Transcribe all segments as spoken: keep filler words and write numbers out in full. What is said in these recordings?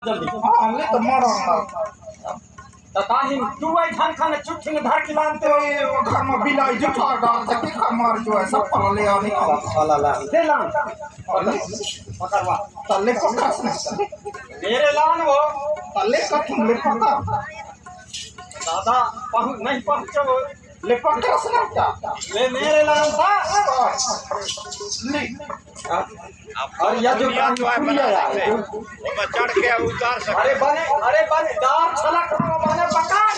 जल्दी। हाँ, ले तो मरो ना। त काहे तू आई धन खाने चुट्ठी में धर के लानते हो? ए, वो घर में बिलाई जुठा डाल सके, घर मार जो ऐसा पला ले आने का। साला ला। दे लान। पकड़वा। तले पकड़ से नहीं। मेरे लान वो। तले का तुम ले पकड़। दादा, पहुंच, नहीं पहुंचे वो। ले पकड़ से नहीं क्या? ले मेरे लान था। ले। हाँ? और यह जो दुनिया जो है कानपुरिया बना यार, सकते हैं। जो वो चढ़ के उतार सकते अरे हैं। बने, अरे बने, दार छलक रहा, बने पकड़।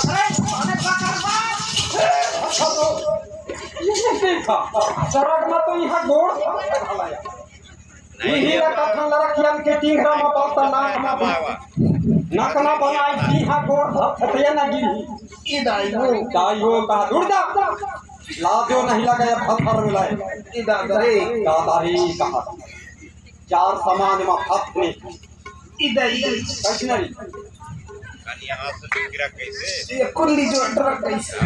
अरे, बने पकड़, मार। ये नहीं देखा। सड़क में तो यहाँ गोड़ नहीं, यही ये ना कथन लड़कियन के टिंगरा में पलता नाक में भी। नकना बनाई जी हाँ गोड़ धर फटिया ना गिरी। ई दाई वो। दाई वो कहा, "उड़ जा।" लाजो नहीं लगे अब फथर मिलाए। ई दादा रे। दादा रे कहा, "चार समान में फट ने।" ई दाई। कठिनाई। कल यहाँ से गिरा कैसे? ये कुल्ली जो ट्रक कैसे?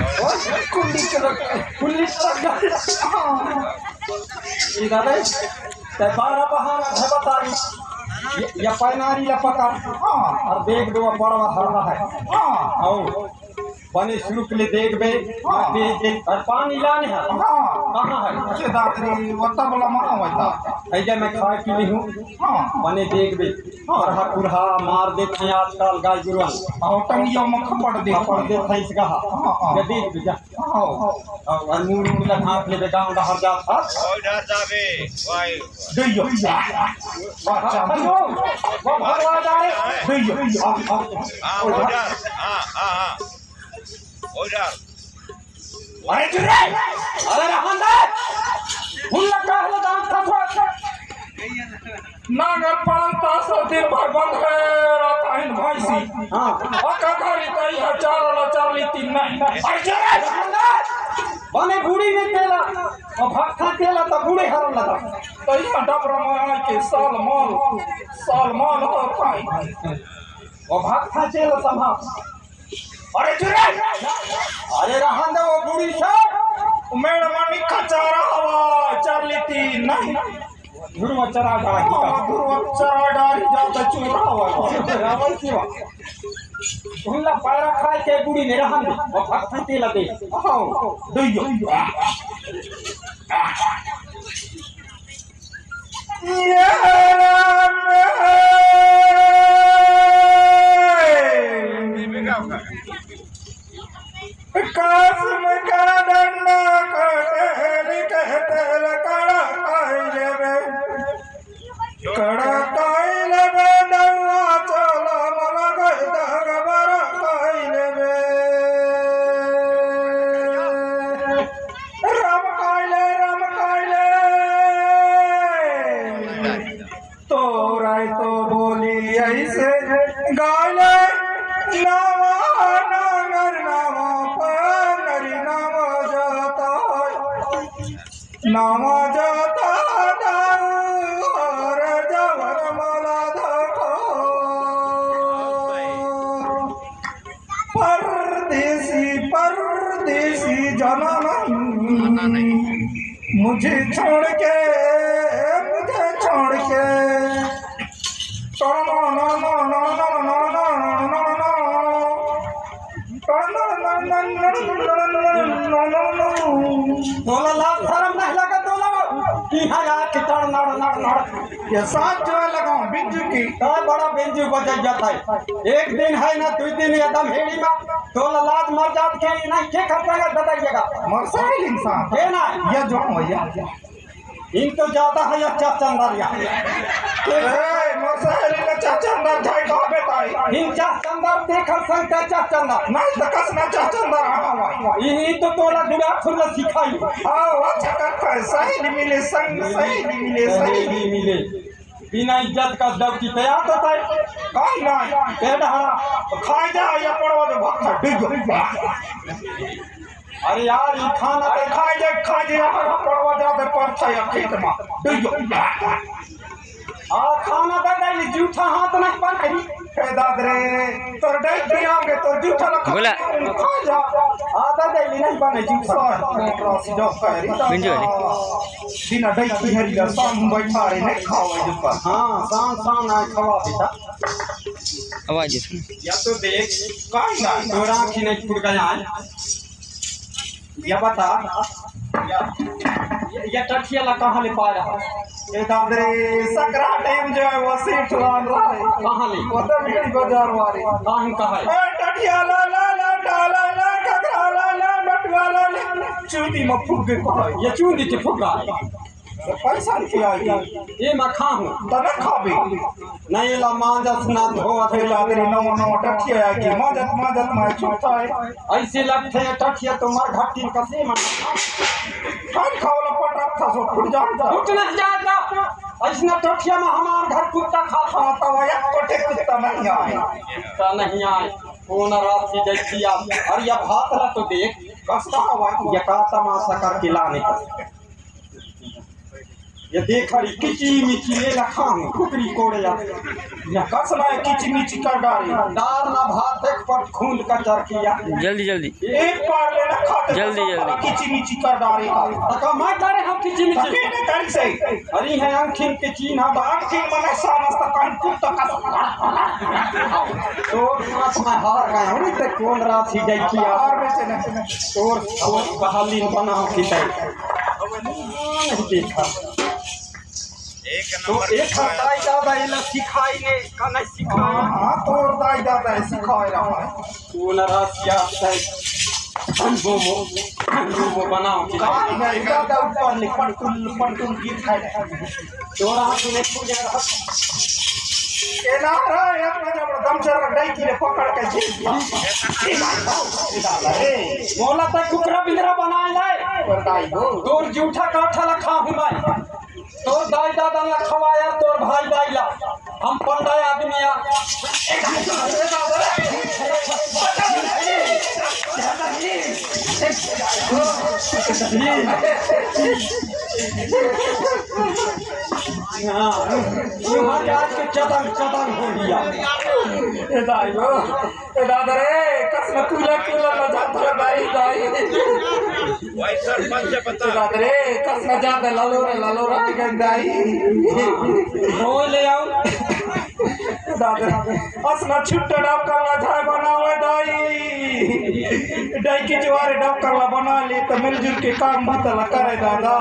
कुल्ली ट्रक। कुल्ली ट्रक। हाँ। ई दादा, ते बारह बहाना है बताई। ये, ये पैनारी ला पकड़। हाँ। और देख दो बड़वा हरवा है। हाँ। और बने सुरुक ले देखबे, हाँ। दे, दे, और पानी लाने है। हाँ। कहाँ है? अरे दादा रे, वो तबला में होता। ऐसे मैं खाए पी ली हूँ। हाँ। बने देखबे, हाँ। अरहा कुरहा मार देत हैं आजकल गाय गुरुअन। और टंगियों में खपड़ दे। खपड़ देत हैं इसका। हाँ, हाँ। ये देखबे जा। हाँ। और मुड़ मुड़ ला ढांप लेबे गाँव डहर जात है। ओए डर जाबे, वाह। दइयो। अच्छा, अयो, वो भगवा जा रे। दइयो। हाँ, ओए डर। हाँ, हाँ, हाँ। ओए डर। अरे चुरे! अरे रहन दे! हुल्ला काहे ला दांत खसवा के? नांगर पालता सो दिन भर बंद है, रात आहिन भैंसी। हाँ। अका घरी तई है चार वाला चार ली तीन नहीं। अरे चुरे! रहन दे! बने बूढ़ी में तेला, और भक्ता तेला तो बूढ़े हर लगा। तई है डबरा में आके साल माल, साल माल हो पाई। और भक्ता तेला संभाल। अरे चुरे! अरे रहन दे वो बूढ़ी से। मेड़ मनी का चारा हवा, चार ली तीन नहीं। धुरवा चरा डारी। हाँ, धुरवा चरा डारी जाता चुरा हवा। रावण सेवा। हुल्ला पैरा खाए के बूढ़ी ने रहन दे। वो भक्ता तेला दे। हाँ, दइयो। ये राम है। कसम का डंडा कटेल के तेल कड़ा खाई लेबे। कड़ा खाई लेबे दवा चला मला गई दगबर खाई लेबे। राम कायले, राम कायले। तोराय तो बोली ऐसे गायले, नावा नांगर नावा पर नरी नावा जाता है। नावा जाता दाऊ और जवन मला धको। परदेसी, परदेसी जनम मुझे छोड़ के, मुझे छोड़ के। तोला लाज शरम नहीं लगा तोला? इहाँ आके टड़ नड़ नड़ नड़। ये साथ जो है लगाओ बिंजू की। का बड़ा बिंजू बजै जाता है। एक दिन है ना, दो दिन एकदम हेड़ी में। तोला लाज मर जात के नहीं के खर्चा का ददा जगह। मर सही इंसान। ये ना। ये जो भैया। इन तो ज्यादा है या चाचंदर या। ए, मोर सहेली ने चाचंदर जाय का बेटा है। इन चाचंदर देखल संग ते चाचंदर। नहीं तो कसना चाचंदर आवा। इन, इन तो तोला गुड़ा खुल्ला सिखाई। हाँ, वो चक्कर पर सहेली मिले संग, सहेली मिले संग। सहेली मिले। बिना इज्जत का दौकी तैयार तो तय। कहीं नहीं। ते डहरा। तो खाए जा या पड़वा दे भक्खा डिग। अरे यार, ई खाना अरे खाए जाए, खाए जाए, यहाँ पड़वा जाते पड़ता है खेत में। आ, खाना दे दे, जूठा हाथ नहीं बनाई। हे दाद रे, तोर डाइट पियांगे, तोर जूठा लखा बोला। खा जा। आ, दे दे, नहीं बने जूठा। सर, मोटरा सी डॉक्टर है, बिंजो है। बिना डाइट पिहरी ला, शाम बैठा रे, नहीं खावा जूठा। हाँ, शाम, शाम ना खावा बेटा। आवाज इसमें। या तो देख, काहे ना तोर आँखी नहीं फूट गया है? या बता, या, या टठिया ला कहाँ ले पाय रहा? ए दादरे, सकरा टाइम जो है वो सेठ लान रहा है। कहाँ ले? वो तो मेरी बाजार वाले। कहाँ कहाँ है? ए टठिया ला ला ला ला ला ला, ककरा ला ला, बटुआ ला ला, चूंदी में फूट गए। ये चूंदी के फूट गए। तो पैसा नहीं खिलाएगी। ये मैं खाहूँ। तो ना खाबे। नहीं ला मांजस ना धोवत है। ए दादरे, नौ नौ टठिया है कि मांजत मांजत मैं छूटता है। ऐसे लगते हैं टठिया तो मर घट्टी कसे में। खान खाओ ला पटक था सो फुट जाता। फुट नहीं जाता। ऐसना टठिया में हमार घर कुत्ता खाता। हाँ, तो एक पटे कुत्ता नहीं आए। कुत्ता नहीं आए। कौन रात की देखी आप? अरे ये भात ला तो देख। कस का हवा? ये का तमाशा करके लाने का। ये देख हरी किची मिची, ये ला खाहूँ, कुकरी कोड़े ला। या कस ला किची मिची कर डारी। दार ना भात एक पट खूंद का चरकिया। जल्दी, जल्दी। एक बार ले ना खाते जल्दी, तो जल्दी। किची मिची कर डारी। तका मैं करे हम किची मिची। तके ने करी से। अरे है आँखिन के चीन, हम आँखिन मने सामस तक कहीं कुत्ता का। तो पास में हार गए हो, ते कौन रात ही गई की यार। हार में से ना। तोर, तोर बहाली बनाओ की तय। नहीं देखा। तो एक हफ्ता ही ज्यादा ये लोग सिखाई ने, का नहीं सिखाया। हाँ, हाँ, तोर दाई दादा है, सिखाए रहा है। तू न रात क्या है? बोबो, बोबो बनाओ की तय। हाँ, नहीं, ज्यादा ऊपर नहीं, पटकुल, पटकुल गीत है। तोरा हाथ में पूजा रहा। ए ना रे, एक ना जब दम चल रहा, डाई की रे पकड़ के जी। ए, मोला तक कुकरा बिंदरा बनाए लाए। पर दाई हो। तोर जूठा काठा ला खाहूँ मैं। तोर दाई दादा ला खवाया, तोर भाई दाई ला। हम पंडा आदमी आ। हाँ, ये महाराज के चदंग, चदंग हो गया। ए दाई हो, ए दादा रे, कसम तू ला, तू ला, ला, जा, जा, दाई, दाई। भाई सरपंच है, पता। ए दादा रे, कसम जा, जा, लालो रे, लालो रे, गंगाई। रोए ले आओ। दादा, असना छुट्टा डबका ला झाय बनावे दाई। डाई के जुआरे डबका ला बना ले त मिलजुल के काम भतला करे दादा।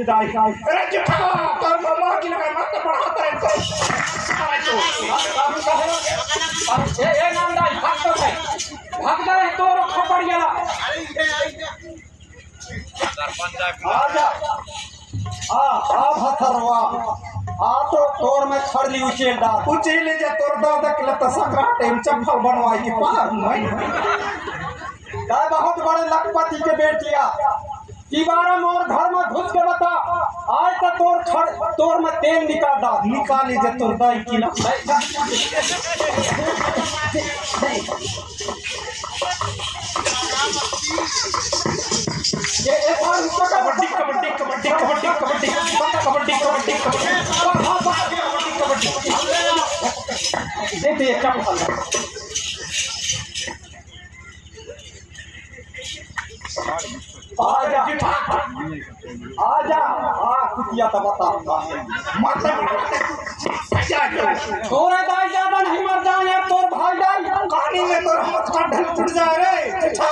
दाई, दाई। अरे चुप रहो, तोर मामा की लगा मत पढ़ाता है तो। ए, ए, नाम दाई, भाग तो है। भाग जा, तोर खपड़ गेला। आजा। आ, आ भथरवा। आ तो तोर में खड़ली उचेल डाल। उचेले जा तोर दादा के लत सकरा टाइम चप्पल बनवाई के पार नहीं। काय बहुत बड़े लखपति के बेटिया। तिबारा मोर घर में घुस के बता। आज तो तोर खड़, तोर में तेल निकाल डाल। निकाली जा तोर दाई की लत। ये, ये और कबड्डी, कबड्डी, कबड्डी, कबड्डी, कबड्डी, कबड्डी, कबड्डी, कबड्डी, कबड्डी, कबड्डी, कबड्डी। ये देख, क्या पसंद है? आजा, आजा, आ कुतिया तो बता। मत, क्या करूं? तोरा दाई दादा नहीं मर जाए यार, तोर भाई दाई। कहानी में तोर हाथ का ढल टूट जाए रे। अच्छा।